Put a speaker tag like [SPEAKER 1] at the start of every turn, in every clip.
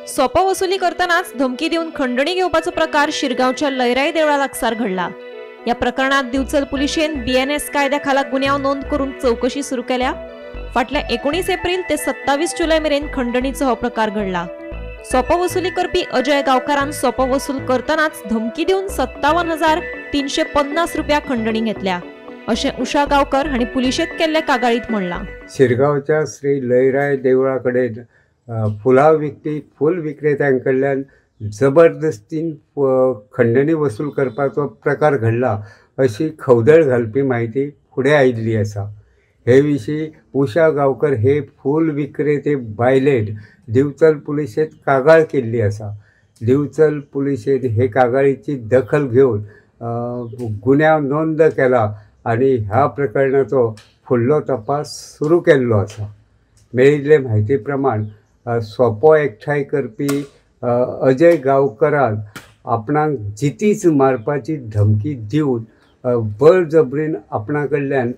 [SPEAKER 1] सोपो वसुली करतनाच धमकी दिवन खंडणी घेवपाचो प्रकार शिरगांवच्या लयराई देवळा लागसार घडला। या प्रकरणात दिवचल पुलिशेन बीएनएस कायद्या खाला गुन्यांव नोंद करून चौकशी सुरू केल्या। फाटल्या 19 एप्रिल ते 27 जुलय मेरेन खंडणीचो हो प्रकार घडला। सोपो वसुली करपी अजय गांवकारान सोपो वसूल करतनाच धमकी दिवन 57,350 रुपया खंडणी घेतल्या अशें उषा गांवकर हांणी पुलिशेंत केल्ल्या कागाळीत म्हणलां।
[SPEAKER 2] शिरगांवच्या श्री लयराय देवळा कडेन फुलां विकपी फूल विक्रेत्यां कडल्यान जबरदस्तीन खंडणी वसूल करपाचो प्रकार घडला अशी खवदळ घालपी म्हायती फुडें आयिल्ली आसा। हे विशीं उषा गांवकर हे फूल विक्रेते बायलेन दिवचल पुलिशेंत कागाळ केल्ली आसा। दिवचल पुलिशेन हे कागाळीची दखल घेवन गुन्यांव नोंद केला आनी ह्या प्रकरणाचो फुडलो तपास सुरू केल्लो आसा। मेळिल्ले म्हायती प्रमाण सोपो एकठांय करपी अजय गांवकरान आपणाक जितीच मारपाची धमकी दिवन बळजबरीन आपणा कडल्यान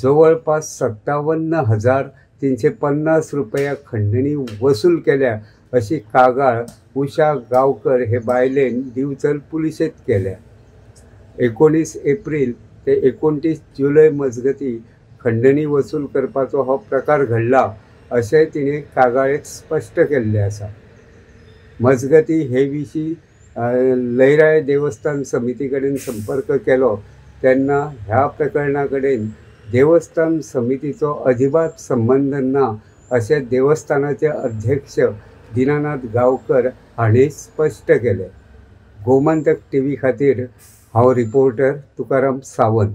[SPEAKER 2] जवळपास 57,350 रुपया खंडणी वसूल केल्या अशी कागाळ उषा गांवकर हे बायलेन दिवचल पुलिशेंत केल्या। 19 एप्रिल ते 29 जुलय मजगती खंडणी वसूल करपाचो हो प्रकार घडला अशें तिणें कागाळेंत स्पश्ट केल्लें आसा। मजगती हे विशीं लयराय देवस्थान समिती कडेन संपर्क केलो तेन्ना ह्या प्रकरणा कडेन देवस्थान समितीचो अजिबात संबंद ना अशें देवस्थानाचे अध्यक्ष दीनानाथ गांवकर हांणी स्पश्ट केलें। गोमंतक टीव्ही खातीर हांव रिपोर्टर तुकाराम सावंत।